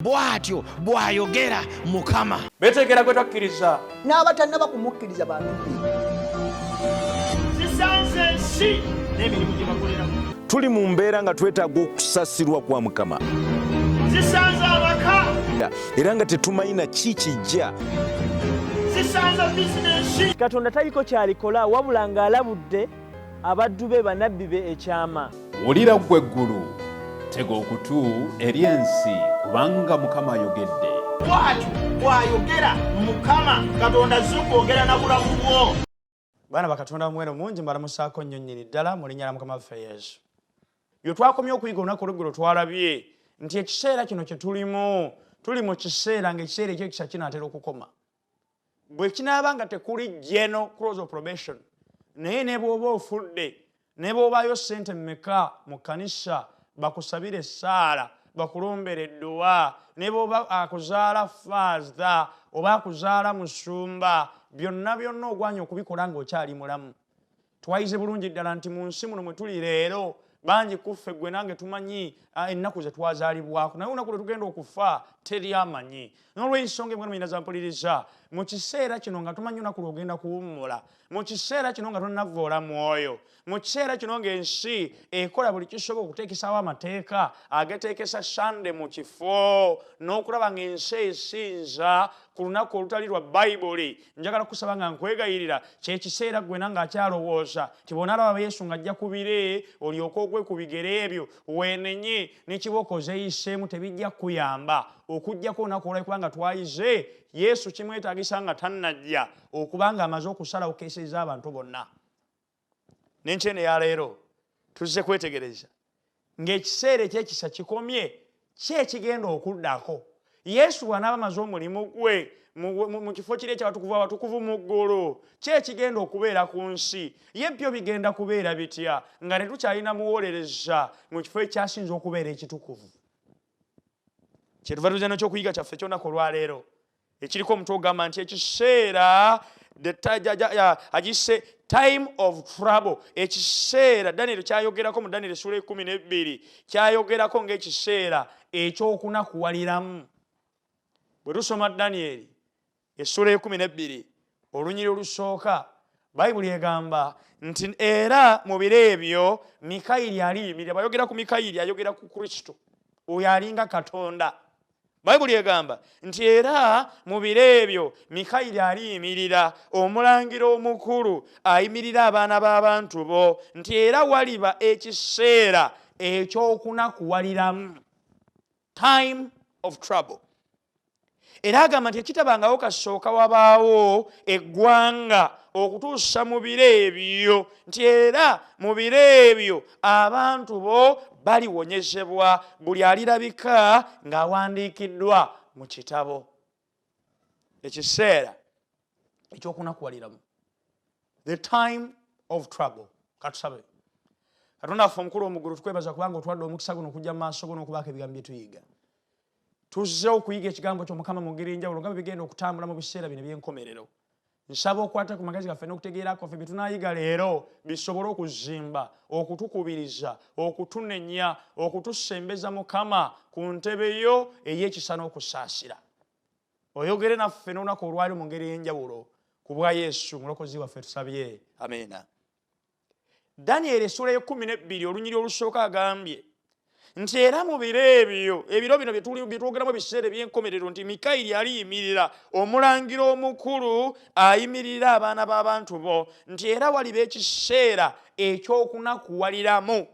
Bw'atyo bw'ayogera Mukama. Beetegera gwe twakkiriza. N'abatannaba kumukkiriza bantu be. Zisanze ensi n'emirimu gye bakoleramu. Tuli mu mbeera nga twetaaga okusasirwa kwa Mukama. Zisanze abaka. Era nga tetumanyi na ki kijja. Zisanze bizinensi. Katonda taliko kyalikola wabula ng'alabudde abaddu be bannabbi be ekyama. Wulira ggwe eggulu, tega okutu eri ensi, kubanga Mukama ayogedde. Bw'atyo bw'ayogera Mukama Katonda azze kwogera na bulamu bwo. Baana bakatonda muwendo mungi, mbalamusaako nnyo nnyini ddala mu linnya lya Mukama waffe Yesu. Bye twakomye okuyiga olunaku olweggulo, twalabye nti ekiseera kino kye tulimu, tuli mu kiseera ng'ekiseera ekyekisa kinaatera okukoma. Bwe kinaaba nga tekuli general close of probation, naye ne bw'oba ofudde, ne bw'obaayo ssente mmeka mu kkanisa bakusabire essaala, bakulombera edduwa, ne bw'oba akuzaala faaza oba akuzaala musumba, byonna byonna ogwanya okubikola ng'okyali mulamu. Twayize bulungi ddala nti mu nsi muno mwe tuli leero, bangi kuffe, gwe nange, tumanyi ennaku ze twazaalibwako, naye olunaku lwe tugenda okufa teri amanyi. N'olwensonga emwana muyina zampuliriza, mu kiseera kino nga tumanyi olunaku lwogenda kuwummula, mu kiseera kino nga tonnavoola mwoyo, mu kiseera kino ng'ensi ekola buli kisobola okuteekesawo amateeka agateekesa Sande mu kifo n'okulaba ng'ensi esinza ku lunaku olutali lwa Bayibuli, njagala kusaba nga nkwegayirira, kyekiseera gwe nange akyalowooza nti bw'onaalaba Yesu ng'ajja ku bire olyoke ogwe ku bigere ebyo weenenye n'ekibooko ozeeyiseemu, tebijja kukuyamba okuggyako olunaku olwali, kubanga twayize Yesu kimwetaagisa nga tannajja okuba nga amaze okusalawo keeseza abantu bonna. N'enkyene ya leero tuzze kwetegereza ng'ekiseera ekyekisa kikomye, ki ekigenda okuddako Yesu bw'anaaba amaze omulimu gwe mu kifo kiri ekyabatukuvu abatukuvu mu ggulu. Ki ekigenda okubeera ku nsi ye? Byo bigenda kubeera bitya nga tetukyalina muwolereza mu kifo ekyasinza okubeera ekitukuvu? Kyetuva tuza nekyokuyiga kyaffe ekyonaku olwaleero ekiriko omutwe ogamba nti ekiseera agise time of trouble, ekiseera Daniel kyayogerako mu Daniel essula 12, kyayogerako ng'ekiseera ekyokunakuwaliramu. Bwe tusoma Danyeri essula 12 olunyiri olusooka, Bayibuli egamba nti era mu biro ebyo Mikayiri aliyimirira. Bwayogera ku Mikayiri, ayogera ku Kristo oyo alinga Katonda. Bayibuli egamba nti era mu biro ebyo Mikayiri aliyimirira, omulangira omukulu ayimirira abaana b'abantu bo, nti era waliba ekiseera ekyokunakuwaliramu, time of trouble. Era agamba nti ekitabangawo kasooka wabaawo eggwanga okutuusa mu biro ebyo, nti era mu biro ebyo abantu bo baliwonyezebwa, buli alirabika ng'awandiikiddwa mu kitabo. Ekiseera ekyokunakuwaliramu, the time of trouble. Katusabe. Katonda waffe omukulu omuggulu, tukwebaza kubanga otwadde omukisa guno okujja mu maaso go n'okubaako ebigambo bye tuyiga. Tuzze okuyiga ekigambo kyo, Mukama, mu ngeri enjawulo nga bwe bigenda okutambula mu biseera bino eby'enkomerero. Nsaba okwate ku magezi gaffe n'okutegeera kwaffe, bye tunaayiga leero bisobole okuzimba, okutukubiriza, okutunenya, okutusembeza, Mukama, ku ntebe yo ey'ekisa n'okusaasira. Oyogere naffe n'olunaku olwali mu ngeri ey'enjawulo, ku bwa Yesu Mulokozi waffe tusabye, amiina. Danyeri essula y'12 olunyiri olusooka agambye nti era mu biro ebyo, ebiro bino byetwogeramu ebiseera eby'enkomerero, nti Mikayiri aliyimirira, omulangira omukulu ayimirira abaana b'abantu bo, nti era waliba ekiseera ekyokunakuwaliramu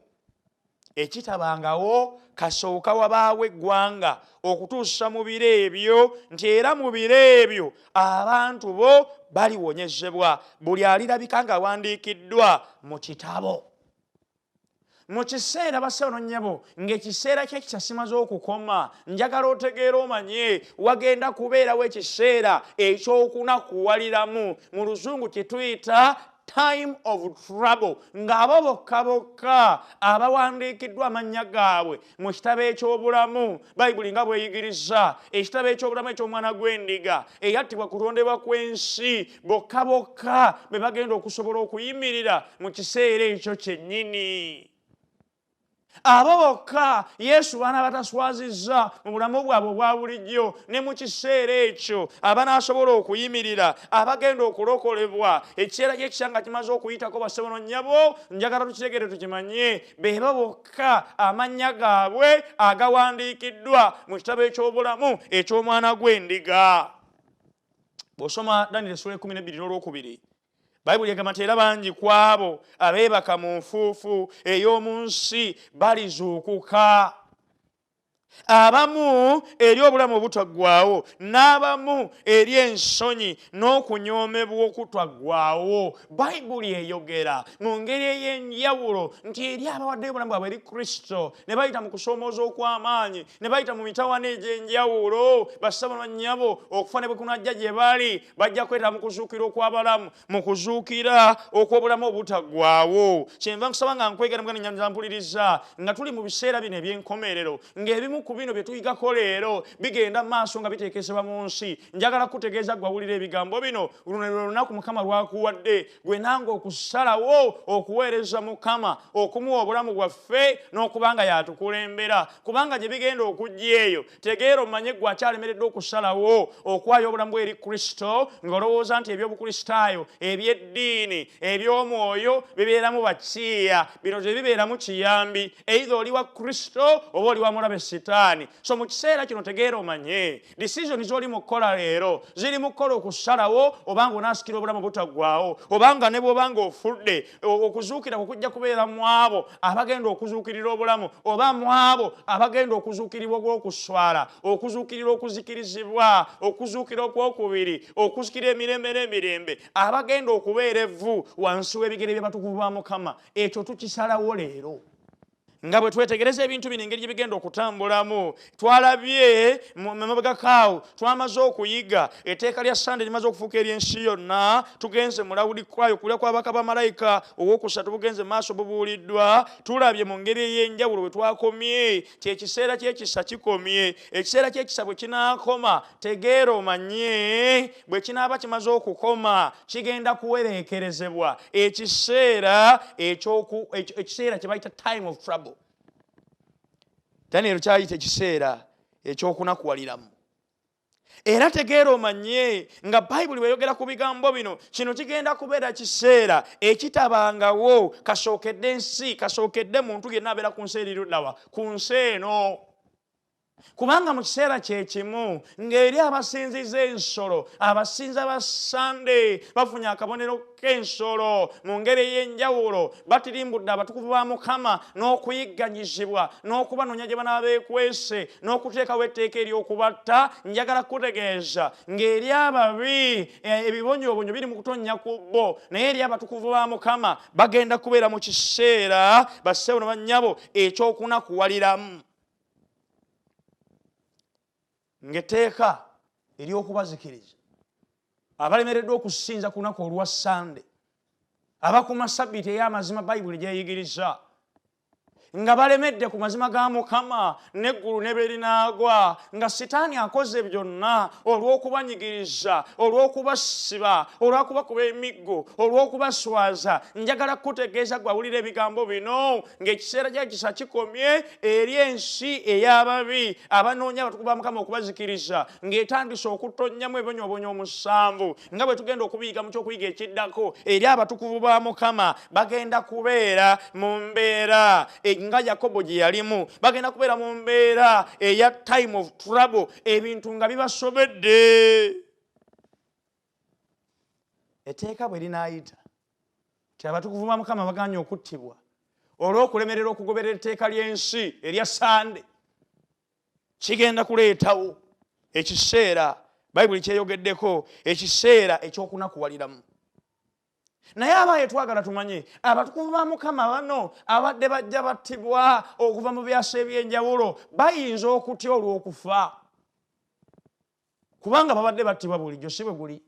ekitabangawo kasooka wabaawo eggwanga okutuusa mu biro ebyo, nti era mu biro ebyo abantu bo baliwonyezebwa, buli alirabika ng'awandiikiddwa mu kitabo. Mu kiseera, bassebo nnyabo, ng'ekiseera kyekisa simaze okukoma, njagala otegeera omanye wagenda kubeerawo ekiseera ekyokunakuwaliramu, mu Luzungu kyetuyita time of trouble, ng'abo bokka bokka abawandiikiddwa amannya gaabwe mu kitabo eky'obulamu, Bayibuli nga bweyigiriza, ekitabo eky'obulamu eky'Omwana gw'Endiga eyattibwa kutondebwa kw'ensi, bokka bokka be bagenda okusobola okuyimirira mu kiseera ekyo kyennyini. Abo bokka Yesu baana bataswazizza mu bulamu bwabwe obwa bulijjo ne mu kiseera ekyo abanaasobola okuyimirira, abagenda okulokolebwa ekiseera ky'ekisa nga kimaze okuyitako. Bassebo nnyabo, njagala tukitegere tukimanye, beba bokka amannya gaabwe agawandiikiddwa mu kitabo eky'obulamu eky'omwana gw'endiga. Bw'osoma Daniel essula 12 n'olwokubiri, Bayibuli egamba nti era bangi ku abo abeebaka mu nfuufu ey'omu nsi balizuukuka, abamu eri obulamu obutaggwaawo, n'abamu eri ensonyi n'okunyoomebwa okutaggwaawo. Bayibuli eyogera mu ngeri ey'enjawulo nti eri abawaddeyo obulamu bwabwe eri Kristo ne bayita mu kusoomooza okw'amaanyi, ne bayita mu mitawaana egy'enjawulo, bassabo bannyabo, okufa ne bwe kunajja gye bali, bajja kwetaba mu kuzuukira okw'abalamu, mu kuzuukira okw'obulamu obutaggwaawo. Kyenva nkusaba nga nkwegera muganda nyanza mpuliriza, nga tuli mu biseera bino eby'enkomerero, ng'ebimu ku bino bye tuyigako leero bigenda mu maaso nga biteekesebwa mu nsi. Njagala kutegeeza gwe awulira ebigambo bino, luno lwe lunaku Mukama lwakuwadde gwe nange okusalawo okuweereza Mukama, okumuwa obulamu bwaffe n'okuba nga y'atukulembera, kubanga gye bigenda okujja eyo. Tegeera omanye gwe akyalemereddwa okusalawo okuwaayo obulamu bwe eri Kristo, ng'olowooza nti eby'obukristaayo, eby'eddiini, eby'omwoyo bibeeramu bakiiya. Bino tebibeeramu kiyambi, either oli wa Kristo oba oli wa mulabe Sitaani. So mu kiseera kino tegeera omanye decision z'oli mu kukola leero ziri mu kukola okusalawo obanga onaasikira obulamu butaggwaawo, obanga ne bw'obanga ofudde okuzuukira kwe kujja kubeera mu abo abagenda okuzuukirira obulamu, oba mu abo abagenda okuzuukirirwa ogw'okuswala, okuzuukirira okuzikirizibwa, okuzuukira okwokubiri, okuzikira emirembe n'emirembe, abagenda okubeera evvu wansi w'ebigere by'abatukuvu ba Mukama. Ekyo tukisalawo leero. Nga bwe twetegereza ebintu bino engeri gye bigenda okutambulamu, twalabye mu mabegakaawo, twamaze okuyiga etteeka lya Sande limaze okufuuka ery'ensi yonna. Tugenze mu loud cry, okulya kw'abaka ba malayika ow'okusatu bugenze maaso bubuuliddwa. Tulabye mu ngeri ey'enjawulo bwe twakomye ti ekiseera ky'ekisa kikomye. Ekiseera ky'ekisa bwe kinaakoma, tegeera omanye bwe kinaaba kimaze okukoma, kigenda kuwereekerezebwa ekiseera ekiseera kye bayita time of trouble. Daniel kyayita ekiseera ekyokunakuwaliramu. Era tegeera omanye nga Bayibuli bweyogera ku bigambo bino, kino kigenda kubeera kiseera ekitabangawo kasookedde ensi, kasookedde muntu yenna abeera ku nsi eriruddawa ku nsi eno. Kubanga mu kiseera kye kimu ng'eri abasinziza ensolo, abasinza ba Sande bafunye akabonero k'ensolo mu ngeri ey'enjawulo, batirimbudde abatukuvu ba Mukama n'okuyigganyizibwa n'okubanoonya gye banaaba beekwese n'okuteekawo etteeka ery'okubatta. Njagala kutegeeza ng'eri ababi ebibonyoobonyo biri mu kutonnya ku bo, naye eri abatukuvu ba Mukama bagenda kubeera mu kiseera, bassebo ne bannyabo, ekyokunakuwaliramu, ng'etteeka ery'okubazikiriza abalemereddwa okusinza ku lunaku olwa Sande, abakuma sabbiiti ey'amazima Bayibuli gyeyigiriza, nga balemedde ku mazima ga Mukama n'eggulu ne berinaagwa, nga Sitaani akoze byonna olw'okubanyigiriza, olw'okubasiba, olw'okubakuba emiggo, olw'okubaswaza. Njagala kutegeeza gwe awulira ebigambo bino ng'ekiseera ky'ekisa kikomye eri ensi ey'ababi abanoonya abatukuvu ba Mukama okubazikiriza, ng'etandise okutonnyamu ebonyoobonyo omusanvu, nga bwe tugenda okubiyiga mu ky'okuyiga ekiddako. Eri abatukuvu ba Mukama bagenda kubeera mu mbeera nga Yakobo gye yalimu, bagenda kubeera mu mbeera eya time of trouble, ebintu nga bibasobedde. Etteeka bwe linaayita ti abatukuvu ba Mukama baganye okuttibwa olw'okulemerera okugoberera etteeka ly'ensi erya Sande, kigenda kuleetawo ekiseera Bayibuli kyeyogeddeko, ekiseera ekyokunakuwaliramu. Naye abaaye twagala tumanye abatukuvu ba Mukama bano abadde bajja battibwa okuva mu byasa eby'enjawulo bayinza okutya olw'okufa, kubanga babadde battibwa bulijjo, si bwe guli?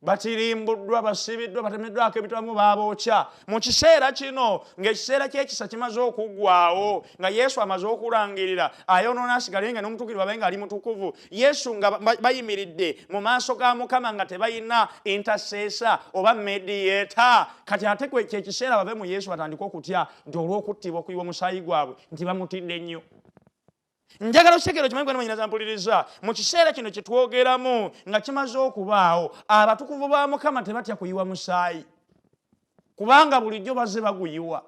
Batirimbuddwa, basibiddwa, batemeddwako ebitwamu, babookya. Mu kiseera kino ng'ekiseera ky'ekisa kimaze okuggwawo, nga Yesu amaze okulangirira ayonoona asigale nga n'omutuukirivu abe nga ali mutukuvu, Yesu nga bayimiridde mu maaso ga Mukama nga tebalina intercessor oba mediator. Kati ate kyekiseera bave mu Yesu, batandike okutya nti olw'okuttibwa, okuyiwa omusaayi gwabwe, nti bamutidde nnyo. Njagala okitegeera, okimanyi gwe manyina mpuliriza, mu kiseera kino kye twogeramu nga kimaze okubaawo, abatukuvu ba Mukama tebatya kuyiwa musaayi, kubanga bulijjo bazze baguyiwa.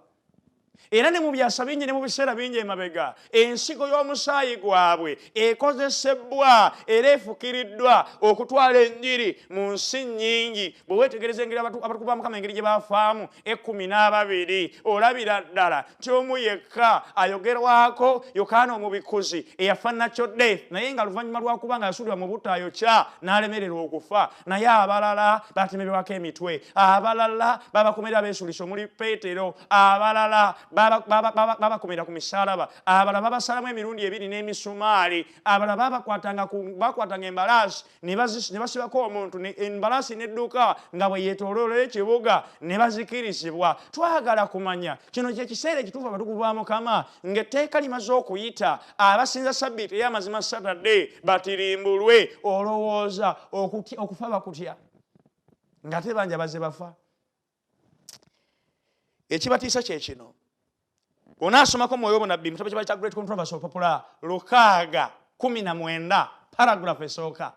Era ne mu byasa bingi ne mu biseera bingi emabega, ensigo y'omusaayi gwabwe ekozesebwa era efukiriddwa okutwala enjiri mu nsi nnyingi. Bwe weetegereza engeri abatukuvu ba Mukama engeri gye bafaamu 12, olabira ddala nti omu yekka ayogerwako, Yokaana Omubikuzi, eyafa natural death, naye nga luvannyuma lwakuba nga yasuulibwa mu butayokya n'alemererwa okufa. Naye abalala batemebwako emitwe, abalala babakomerera beesulisa, omuli Peetero, abalala babakomera ku misaalaba, abalala babasalamu emirundi ebiri n'emisumaali, abalala bakwatanga embalaasi ne basibako omuntu, embalaasi nedduka nga bwe yeetooloola ekibuga, ne bazikirizibwa. Twagala kumanya, kino kye kiseera ekituufu abatukuvu ba Mukama, ng'etteeka limaze okuyita, abasinza Sabbiiti ey'amazima, Saturday, batirimbulwe, olowooza okufa bakutya ng'ate bangi abazze bafa? Ekibatiisa kye kino: onaasomako mwoyo obunabbi mu kitabo kiba kya Great Controversy, olupapula 619, paragraph esooka,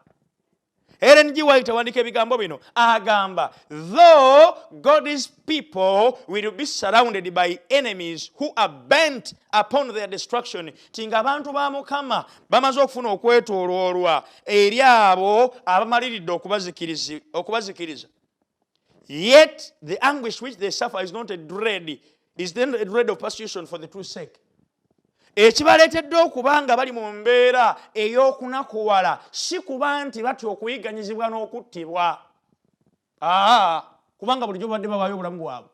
Ellen G. White awandika ebigambo bino, agamba, "Though God's people will be surrounded by enemies who are bent upon their destruction," ti nga abantu ba Mukama bamaze okufuna okwetooloolwa eri abo abamaliridde okubazikiriza, "yet the anguish which they suffer is not a dread of persecution for the true sake." Ekibaleetedde okuba nga bali mu mbeera ey'okunakuwala si kuba nti batya okuyiganyizibwa n'okuttibwa, aa, kubanga bulijjo babadde bawaayo obulamu bwabwe,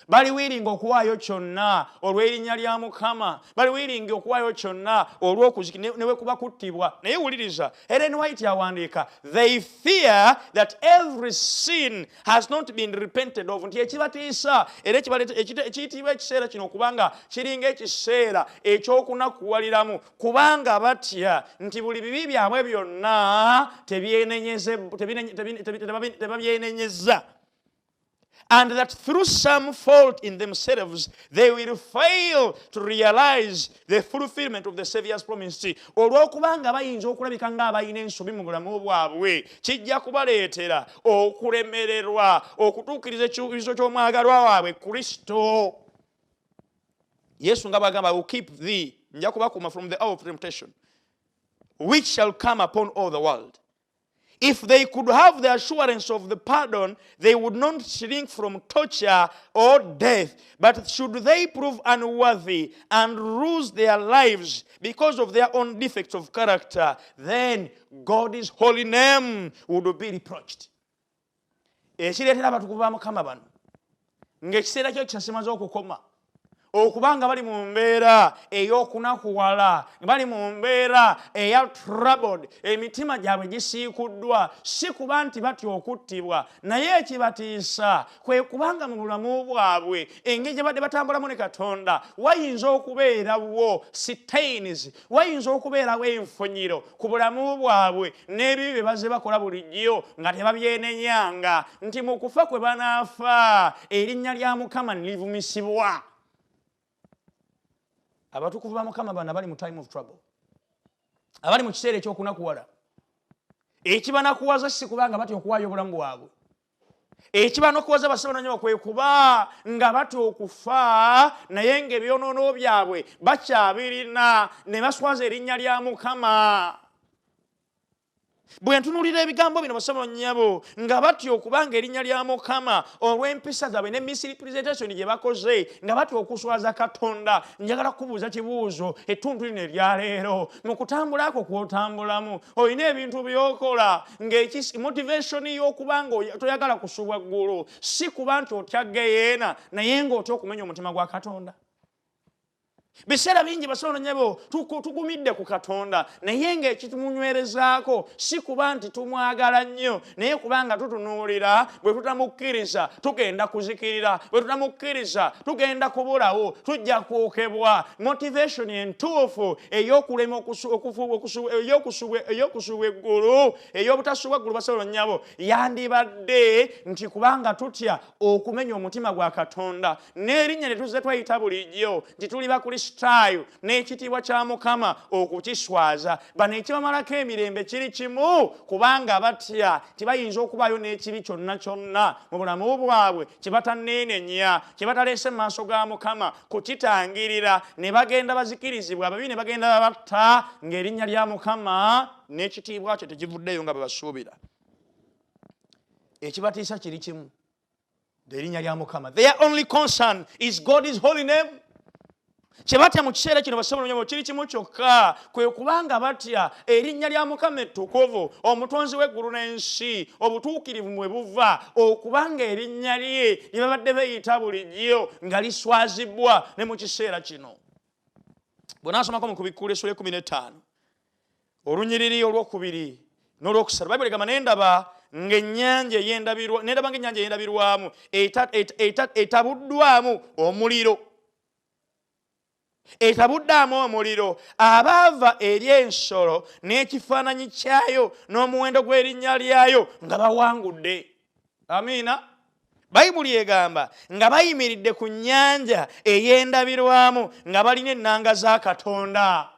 bali willing okuwaayo kyonna olw'erinnya lya Mukama, bali willing okuwaayo kyonna olw'okuziki ne we kuba kuttibwa. Naye wuliriza, Ellen White awandiika, "They fear that every sin has not been repented of," nti ekibatiisa era ekiyitibwa ekiseera kino okubanga kiringa ekiseera ekyokunakuwaliramu, kubanga batya nti buli bibi byabwe byonna tebabyenenyeza, "and that through some fault in themselves they will fail to realize the fulfillment of the Savior's promise." Olw'okubanga bayinza okulabika ng'abalina ensobi mu bulamu bwabwe, kijja kubaleetera okulemererwa okutuukiriza ekisuubizo ky'omwagalwa waabwe Kristo Yesu, nga bwagamba, "I will keep thee," nja kubakuuma, "from the hour of temptation which shall come upon all the world." If they could have the assurance of the pardon, they would not shrink from torture or death. But should they prove unworthy and lose their lives because of their own defects of character, then God's holy name would be reproached. Ekireetera abatukuvu ba Mukama bano, ng'ekiseera kyo kyasimaze okukoma, okubanga bali mu mbeera ey'okunakuwala, bali mu mbeera eya troubled, emitima gyabwe gisiikuddwa, si kuba nti batya okuttibwa, naye ekibatiisa kwe kubanga mu bulamu bwabwe, engeri gye badde batambulamu ne Katonda, wayinza okubeerawo stains, wayinza okubeerawo enfunyiro ku bulamu bwabwe n'ebibi bye bazze bakola bulijjo nga tebabyenenyanga, nti mu kufa kwe banaafa, erinnya lya Mukama ne livumisibwa. Abatukuvu ba Mukama bano abali mu time of trouble, abali mu kiseera ekyokunakuwala, ekibanakuwaza si kubanga batya okuwaayo obulamu bwabwe. Ekibanakuwaza, basabonanyo, kwe kuba nga batya okufa, naye ng'ebyonoono byabwe bakyabirina, ne baswaza erinnya lya Mukama. Bwe ntunuulira ebigambo bino, basabo nnyabo, nga batya okubanga erinnya lya Mukama olw'empisa zaabwe ne misrepresentation gye bakoze, nga batya okuswaza Katonda, njagala kubuuza kibuuzo ettuntu lino eryaleero: mu kutambula kwo kw'otambulamu, olina ebintu by'okola ng'motivation y'okuba nga toyagala kusubwa ggulu si kuba nti otya geyeena, naye ng'otya okumenya omutima gwa Katonda? Biseera bingi basobola nyabo tugumidde ku Katonda, naye ng'ekitumunywerezaako si kuba nti tumwagala nnyo, naye kubanga tutunuulira bwe tutamukkiriza tugenda kuzikirira, bwe tutamukkiriza tugenda kubulawo, tujja kwokebwa. Motivation entuufu ey'okulema ey'okusubwa eggulu, ey'obutasubwa ggulu basobola nnyabo, yandibadde nti kubanga tutya okumenya omutima gwa Katonda n'erinnya lye tuzze tweyita bulijjo nti tuli Bakristaayo, n'ekitiibwa kya Mukama okukiswaza. Bano ekibamalako emirembe kiri kimu, kubanga batya tibayinza okubaayo n'ekibi kyonna kyonna mu bulamu bwabwe kye batanneenenya, kye bataleese mu maaso ga Mukama kukitangirira, ne bagenda bazikirizibwa ababi, ne bagenda babatta ng'erinnya lya Mukama n'ekitiibwa kye tekivuddeyo nga bwe basuubira. Ekibatiisa kiri kimu, erinnya lya Mukama. Their only concern is God's holy name. Kye batya mu kiseera kino basobola kiri kimu kyokka, kwe kubanga batya erinnya lya Mukama ettukuvu, omutonzi w'eggulu n'ensi, obutuukirivu mwe buva, okubanga erinnya lye lye babadde beeyita bulijjo nga liswazibwa ne mu kiseera kino. Bw'onaasomako mu Kubikkula essula 15 olunyiriri olwokubiri n'olwokusatu, Bayibuli egamba, nendaba ng'ennyanja ey'endabirwa, nendaba ng'ennyanja ey'endabirwamu etabuddwamu omuliro, etabuddwamu omuliro, abaava eri ensolo n'ekifaananyi kyayo n'omuwendo gw'erinnya lyayo nga bawangudde. Amiina. Bayibuli egamba nga bayimiridde ku nnyanja ey'endabirwamu nga balina ennanga za Katonda.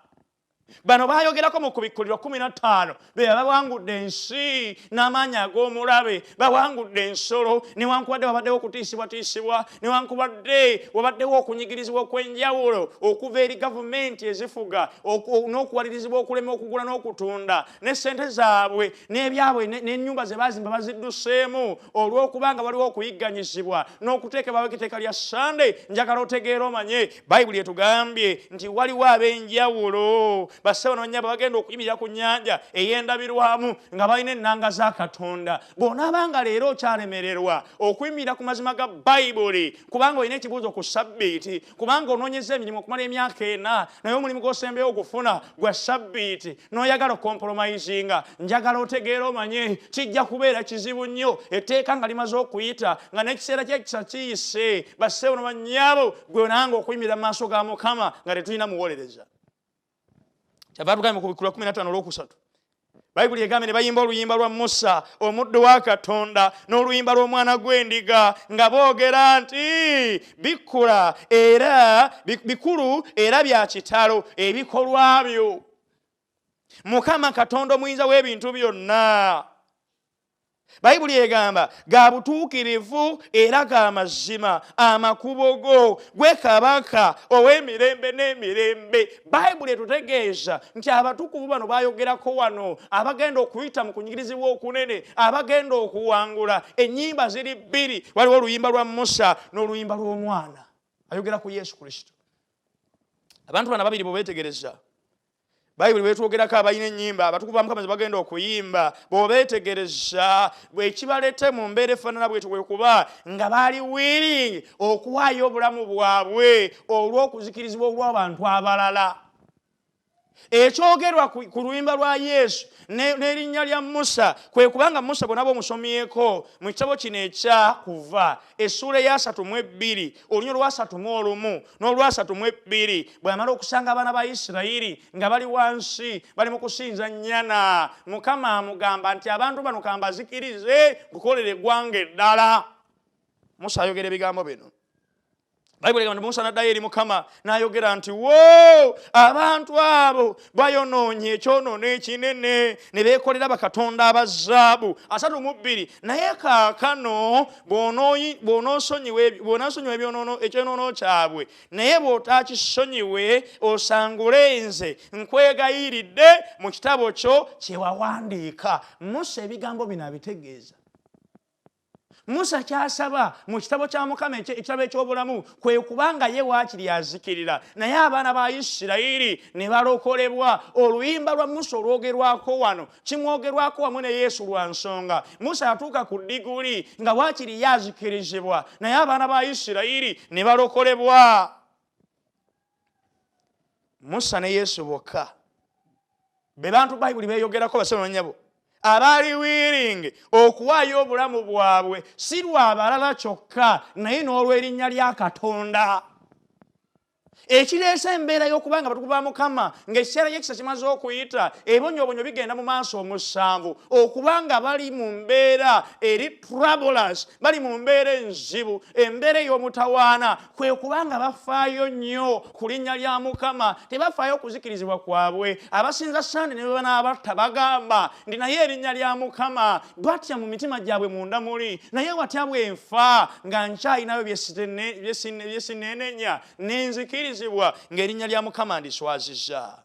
Bano bayogerako mu Kubikkulirwa 15, be bawangudde ensi n'amaanyi ag'omulabe, bawangudde ensolo, newankubadde wabaddewo okutiisibwatiisibwa, newankubadde wabaddewo okunyigirizibwa okw'enjawulo okuva eri gavumenti ezifuga, n'okuwalirizibwa okulema okugula n'okutunda, ne ssente zaabwe n'ebyabwe n'ennyumba ze baazimba bazidduseemu olw'okubanga waliwo okuyigganyizibwa n'okuteekebwawo etteeka lya Sande. Njagala otegeera omanye Bayibuli etugambye nti waliwo ab'enjawulo bassebo n'bannyabo bagenda okuyimirira ku nnyanja ey'endabirwamu nga balina ennanga za Katonda. Bw'onaabanga leero okyalemererwa okuyimirira ku mazima ga Bayibuli kubanga olina ekibuuzo ku sabbiiti, kubanga onoonyeza emirimu okumala emyaka 4, naye omulimu gw'osembeyo ogufuna gwa sabbiiti, n'oyagala okompromisinga, njagala otegeera omanye kijja kubeera kizibu nnyo etteeka nga limaze okuyita, nga n'ekiseera ky'ekisa kiyise, bassebo n'bannyabo gwe nange okuyimirira mu maaso ga Mukama nga tetulina muwolereza. Kyava tugambye mu Kubikkulwa 15 olwokusatu, Bayibuli egambye ne bayimba oluyimba lwa Musa omuddu wa Katonda n'oluyimba lw'omwana gw'endiga nga boogera nti bikkula era bikulu era bya kitalo ebikolwa byo, Mukama Katonda omuyinza w'ebintu byonna. Bayibuli egamba ga butuukirivu era ga mazima amakubo go, gwe kabaka ow'emirembe n'emirembe. Bayibuli etutegeeza nti abatukuvu bano bayogerako wano abagenda okuyita mu kunyigirizibwa okunene, abagenda okuwangula. Ennyimba ziri bbiri, waliwo oluyimba lwa Musa n'oluyimba lw'omwana, ayogera ku Yesu Kristo. Abantu bano babiri bwe beetegereza Bayibuli bwetwogerako abalina ennyimba abatukuvu ba Mukama ze bagenda okuyimba, bw'obeetegereza bwekibaleete mu mbeera efaanana bwetyo, bwe kuba nga baali willing okuwaayo obulamu bwabwe olw'okuzikirizibwa olw'abantu abalala. Ekyogerwa ku luyimba lwa Yesu n'erinnya lya Musa kwe kubanga Musa bw'onaaba omusomyeko mu kitabo kino ekya Kuva essuula eya 32 olunyiriri olwa 31 n'olwa 32, bw'amala okusanga abaana ba Isirayiri nga bali wansi bali mu kusinza nnyana, Mukama amugamba nti abantu bano kambazikirize nkukolere eggwanga eddala. Musa ayogera ebigambo bino. Bayibuli egamba nti Musa n'addayo eri Mukama n'ayogera nti wo abantu abo bayonoonye ekyonoono ekinene ne beekolera bakatonda aba zaabu 32, naye kaakano bw'onoosonyiwa ekyonoono kyabwe, naye bw'otaakisonyiwe osangule nze nkwegayiridde mu kitabo kyo kye wawandiika. Musa ebigambo bino abitegeeza. Musa ky'asaba mu kitabo kya Mukama ekitabo eky'obulamu kwe kubanga ye waakiri azikirira, naye abaana ba Isirayiri ne balokolebwa. Oluyimba lwa Musa olwogerwako wano kimwogerwako wamu ne Yesu lwa nsonga. Musa yatuuka ku ddiguli nga waakiri ye azikirizibwa, naye abaana ba Isirayiri ne balokolebwa. Musa ne Yesu bokka be bantu Bayibuli beeyogerako, basebo bannyabo, abaali willing okuwaayo obulamu bwabwe si lwabalala kyokka, naye n'olw'erinnya lya Katonda. Ekireese embeera y'okuba nga batukuba Mukama ng'ekiseera ky'ekisa kimaze okuyita, ebonyoobonyo bigenda mu maaso omusanvu, okuba nga bali mu mbeera eri troublous, bali mu mbeera enzibu, embeera ey'omutawaana, kwe kuba nga bafaayo nnyo ku linnya lya Mukama. Tebafaayo okuzikirizibwa kwabwe. Abasinza Sande ne bwe banaabatta bagamba nti naye erinnya lya Mukama. Batya mu mitima gyabwe munda muli, naye watya bwe nfa nga nkyayinayo byesineenenya nenzikirizibwa ng'erinnya lya Mukama ndiswazizza.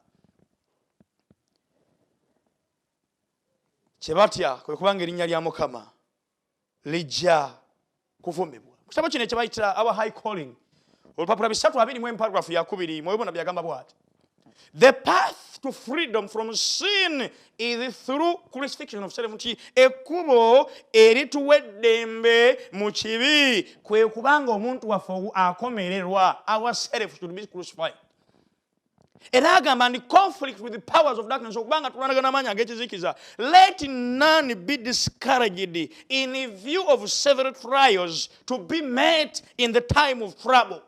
Kye batya kwe kubanga erinnya lya Mukama lijja kuvumibwa. Mu kitabo kino ekyebayita Our High Calling, olupapula 321, paragraph yakubiri, mwebona byagamba bwati: "The path to freedom from sin is through crucifixion of self." Nti ekkubo erituwa eddembe mu kibi kwe kubanga omuntu waffe akomererwa. Our self should be crucified. Era agamba nti conflict with the powers of darkness, okubanga tulwanagana amaanyi ag'ekizikiza. "Let none be discouraged in view of several trials to be met in the time of trouble."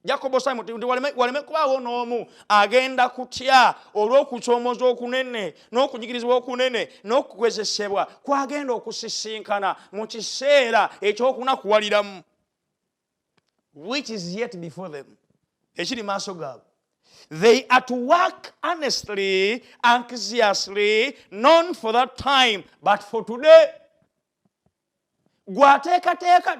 Jacobo Simon nti waleme kubaawo n'omu agenda kutya olw'okukyomooza okunene n'okunyigirizibwa okunene n'okugezesebwa kwagenda okusisinkana mu kiseera ekyokunakuwaliramu, which is yet before them, ekiri maaso gaabwe. "They are to work earnestly, anxiously, not for that time, but for today." Gwateekateeka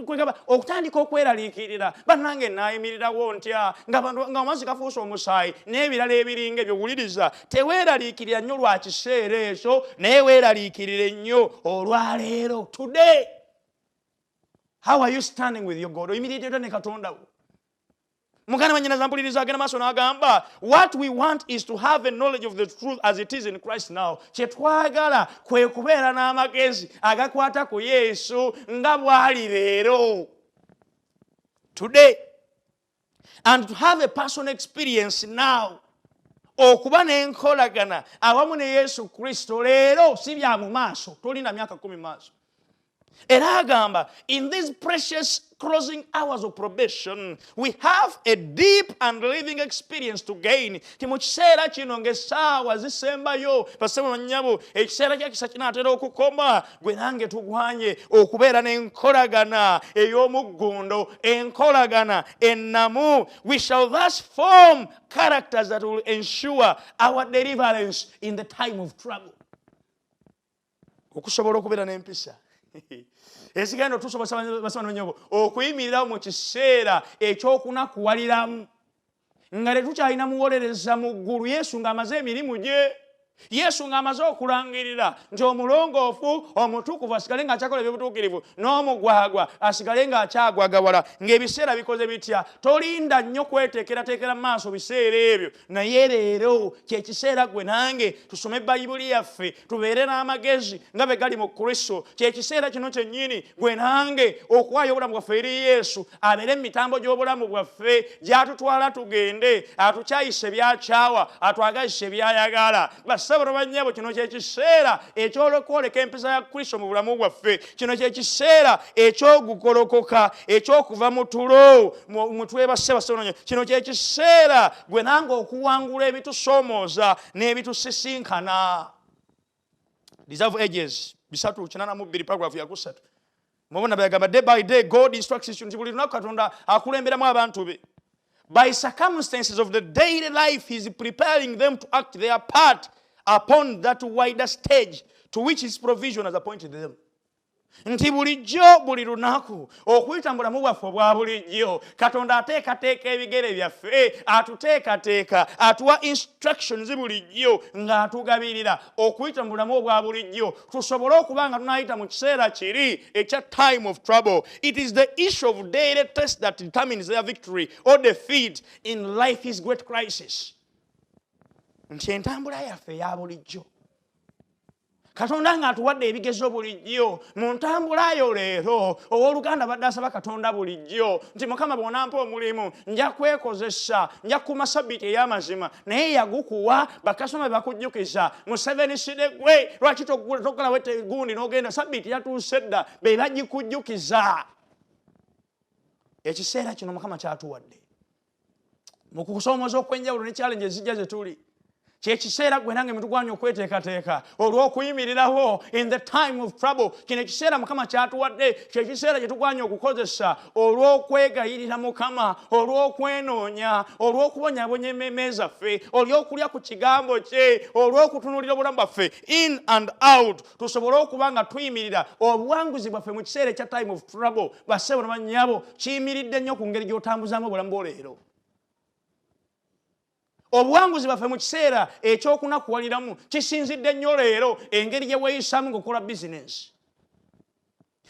kwegamba okutandika okweraliikirira, bannange naayimirirawo ntya nga amazzi gafuuse omusaayi n'ebirala ebiringa ebyo. Wuliriza, teweeraliikirira nnyo lwa kiseera ekyo, naye weeraliikirire nnyo olwaleero. Today, how are you standing with your God? Oyimiridde otya ne Katonda wo? Muganda wanyina mpuliriza, agenda maaso n'agamba, "What we want is to have a knowledge of the truth as it is in Christ now." Kye twagala kwe kubeera n'amagezi agakwata ku Yesu nga bw'ali leero, today, and to have a personal experience now, okuba n'enkolagana awamu ne Yesu Kristo leero, si bya mu maaso, tolina myaka 10 maaso. Era agamba, "In these precious closing hours of probation we have a deep and living experience to gain." Ti mu kiseera kino ng'essaawa zisembayo, basebo bannyabo, ekiseera kyakisa kinaatera okukoma, gwe nange tugwanye okubeera n'enkolagana ey'omuggundo, enkolagana ennamu. "We shall thus form characters that will ensure our deliverance in the time of trouble." Okusobola okubeera n'empisa ezigenda otusobosa, basaba okuyimirirawo mu kiseera ekyokunakuwaliramu nga tetukyalina muwolereza mu ggulu, Yesu ng'amaze emirimu gye, Yesu ng'amaze okulangirira nti omulongoofu omutukuvu asigale ng'akyakola ebyobutuukirivu n'omugwagwa asigale ng'akyagwagawala, ng'ebiseera bikoze bitya. Tolinda nnyo kweteekerateekera mu maaso biseera ebyo, naye leero kyekiseera gwe nange tusome Bayibuli yaffe, tubeere n'amagezi nga bwe gali mu Kristo. Kyekiseera kino kyennyini gwe nange okuwaayo obulamu bwaffe eri Yesu, abeere mu mitambo gy'obulamu bwaffe gy'atutwala tugende, atukyayise byakyawa, atwagazise byayagala. Bassebo bannyabo, kino kyekiseera eky'okwoleka empisa ya Kristo mu bulamu bwaffe. Kino kyekiseera eky'okugolokoka, ekyokuva mu tulo mutwebase. Bassebo, kino kyekiseera gwe nange okuwangula ebitusoomooza n'ebitusisinkana. Desire of Ages 382, paragraph yakusatu, mubona byagamba: "Day by day God instructs you," nti buli lunaku Katonda akulemberamu abantu be. "By circumstances of the daily life he is preparing them to act their part upon that wider stage to which his provision has appointed them." Nti bulijjo buli lunaku okuyita mu bulamu bwaffe obwa bulijjo, Katonda ateekateeka ebigere byaffe, atuteekateeka, atuwa instructions bulijjo ng'atugabirira okuyita mu bulamu obwa bulijjo tusobole okuba nga tunayita mu kiseera kiri ekya time of trouble. "It is the issue of daily test that determines their victory or defeat in life's great crisis." Nti entambula yaffe eya bulijjo. Katonda ng'atuwadde ebigezo bulijjo mu ntambula yo leero. Owooluganda badde asaba Katonda bulijjo nti, Mukama, bw'onampa omulimu nja kwekozesa, nja kukuuma sabbiiti ey'amazima, naye yagukuwa. Bakasoma be bakujjukiza, Museveni gwe lwaki togalawo gundi n'ogenda? Sabbiiti yatuuse dda, be bagikujjukiza. Ekiseera kino Mukama kyatuwadde mu kusoomooza okw'enjawulo ne challenge ezijja ze tuli, kyekiseera gwe nange mitugwanya okweteekateeka olw'okuyimirirawo in the time of trouble. Kino ekiseera Mukama kyatuwadde kyekiseera kye tugwanya okukozesa olw'okwegayirira Mukama, olw'okwenoonya, olw'okubonyabonya emmeeme zaffe, olw'okulya ku kigambo kye, olw'okutunuulira obulamu bwaffe in and out, tusobole okuba nga tuyimirira. Obuwanguzi bwaffe mu kiseera ekya time of trouble, bassebo ne bannyabo, kiyimiridde nnyo ku ngeri gy'otambuzaamu obulamu bwo leero. Obuwanguzi bwaffe mu kiseera ekyokunakuwaliramu kisinzidde nnyo leero engeri gye weeyisaamu ng'okola bizinensi.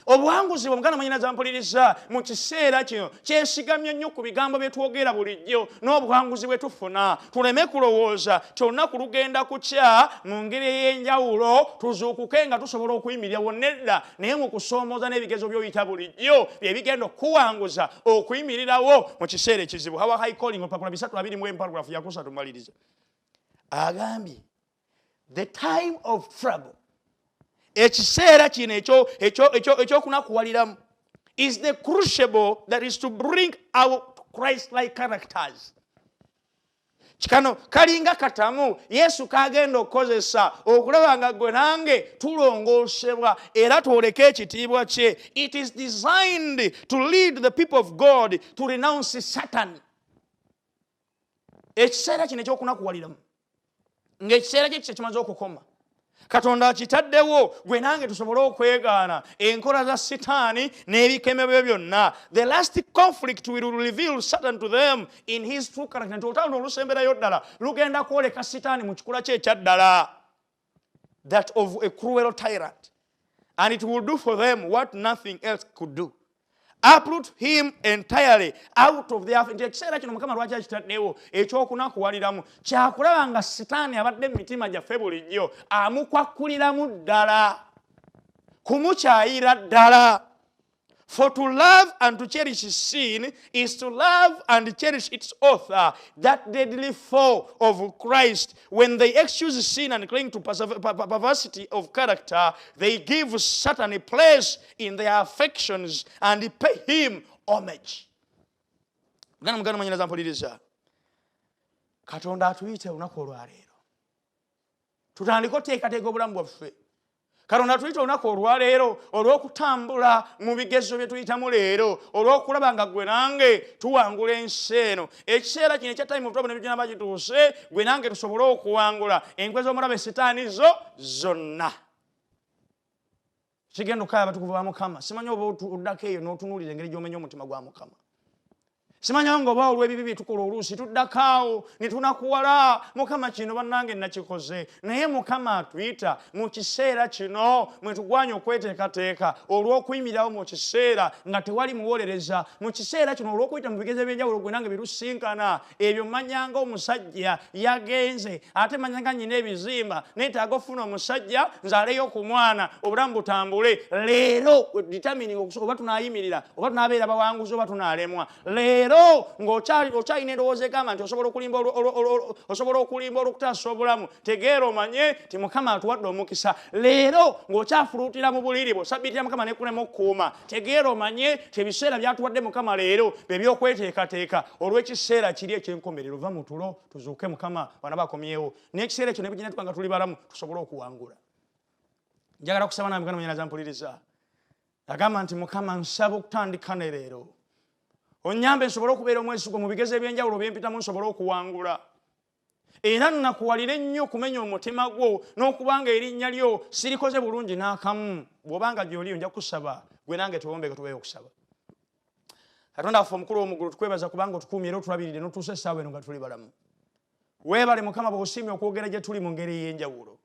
Obuwanguzi bwe, muganda, mwannyinaze mpuliriza, mu kiseera kino kyesigamye nnyo ku bigambo bye twogera bulijjo n'obuwanguzi bwe tufuna. Tuleme kulowooza ti olunaku lugenda kukya mu ngeri ey'enjawulo, tuzuukuke nga tusobola okuyimirira wonna edda, naye mu kusoomooza n'ebigezo by'oyita bulijjo bye bigenda okukuwanguza okuyimirirawo mu kiseera ekizibu. Our High Calling, olupapula 321, paragraph yakusatu, maliriza, agambye, "The time of trouble," ekiseera kino ekyokunakuwaliramu, "is the crucible that is to bring out Christ like characters." Kano kalinga katamu Yesu kagenda okukozesa okulaba nga gwe nange tulongoosebwa era twoleke ekitiibwa kye. "It is designed to lead the people of God to renounce Satan." Ekiseera kino ekyokunakuwaliramu, ng'ekiseera kye kise kimaze okukoma, Katonda akitaddewo gwe nange tusobole okwegaana enkola za Sitaani n'ebikeme bye byonna. "The last conflict will reveal Satan to them in his true character," nti olutalo olusemberayo ddala lugenda kwoleka Sitaani mu kikula kye ekyaddala, "that of a cruel tyrant, and it will do for them what nothing else could do, uproot him entirely out of their." Nti ekiseera kino Mukama lwaki akitaddewo ekyokunakuwaliramu? Kyakulaba nga Sitaani abadde mu mitima gyaffe bulijjo amukwakkuliramu ddala, kumukyayira ddala. "For to love and to cherish sin is to love and cherish its author, that deadly foe of Christ. When they excuse sin and cling to perversity of character, they give Satan a place in their affections and pay him homage." Muganda, muganda, mwannyinaze mpuliriza, Katonda atuyite olunaku olwaleero tutandike oteekateeka obulamu bwaffe. Katonda tuyita olunaku olwaleero olw'okutambula mu bigezo bye tuyitamu leero, olw'okulaba nga gwe nange tuwangula ensi eno. Ekiseera kino ekya time of trouble ne kituuse, gwe nange tusobole okuwangula enkwe z'omulabe Sitaani zo zonna. Kigenda okukaba abatukuvu ba Mukama. Simanyi oba oddako eyo n'otunuulira engeri gy'omenya omutima gwa Mukama. Simanyi nga oba olw'ebibi bye tukola oluusi tuddako awo ne tunakuwala. Mukama, kino bannange nakikoze. Naye Mukama atuyita mu kiseera kino mwe tugwanya okweteekateeka olw'okuyimirirawo mu kiseera nga tewali muwolereza, mu kiseera kino olw'okuyita mu bigezo ebyenjawulo gwe nange birusinkana. Ebyo manyanga omusajja yagenze, ate manyanga nyina ebizimba, neetaaga ofuna omusajja nzaaleyo ku mwana, obulamu butambule. Leero determining oba tunaayimirira, oba tunaabeera bawanguzi, oba tunaalemwa. Leero ng'okyali okyalina endowooza egamba nti osobola okulimba olw'okutaasa obulamu, tegeera omanye ti Mukama atuwadde omukisa. Leero ng'okyafuluutira mu buliri bwo, sabbiiti ya Mukama nekulema okukuuma, tegeera omanye ti ebiseera byatuwadde Mukama leero bye by'okweteekateeka olw'ekiseera kiri ekyenkomerero. Va mu tulo, tuzuuke, Mukama wana bakomyewo n'ekiseera ekyo ne tuba nga tuli balamu tusobole okuwangula. Njagala kusaba nawe, muganda, mwannyinaze mpuliriza, agamba nti, Mukama, nsaba okutandika ne leero onyambe nsobole okubeera omwesigwa mu bigezo ebyenjawulo byempitamu, nsobole okuwangula. Era nnakuwalire nnyo okumenya omutima gwo n'okubanga erinnya lyo sirikoze bulungi n'akamu. Bw'obanga gy'oliyo, nja kusaba gwe nange tuwombeke, tubeeyo okusaba. Katonda waffe omukulu w'omuggulu, tukwebaza kubanga otukuumye era otulabiridde n'otuusa essaawa eno nga tuli balamu. Weebale Mukama bw'osiimye okwogera gye tuli mu ngeri ey'enjawulo.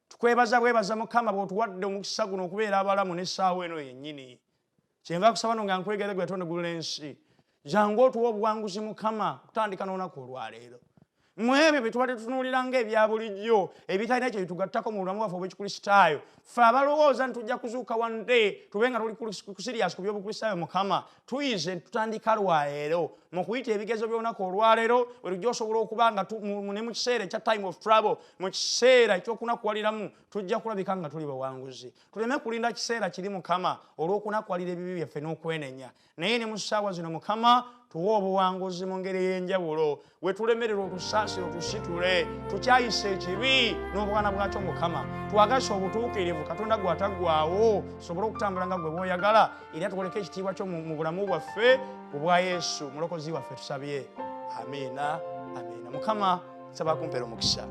Tukwebaza bwebaza Mukama bw'otuwadde omukisa guno okubeera abalamu n'essaawa eno yennyini. Kyenva kusaba no nga nkwegere gwe yatonda eggulu n'ensi, jangu otuwa obuwanguzi Mukama, okutandika n'olunaku olwaleero. Mu ebyo bye tubadde tutunuulira ng'ebya bulijjo ebitalina kye bitugattako mu bulamu bwaffe obw'Ekikristaayo, ffe abalowooza nti tujja kuzuuka one day tube nga tuli ku serious ku by'Obukristaayo, Mukama tuyize tutandika lwaleero mu kuyita ebigezo by'olunaku olwaleero we tujja osobola okuba nga ne mu kiseera ekya time of trouble, mu kiseera eky'okunakuwaliramu, tujja kulabika nga tuli bawanguzi. Tuleme kulinda kiseera kiri, Mukama, olw'okunakuwalira ebibi byaffe n'okwenenya, naye ne mu ssaawa zino, Mukama, tuwe obuwanguzi mu ngeri ey'enjawulo. We tulemererwa, otusaasire, otusitule, tukyayise ekibi n'obwana bwakyo. Mukama, twagase obutuukirivu, Katonda gwe ataggwaawo, tusobole okutambula nga gwe bw'oyagala, era tukoleke ekitiibwa kyo mu bulamu bwaffe. Obwa Yesu Mulokozi waffe tusabye, amiina, amiina. Mukama nsaba kumpeera omukisa.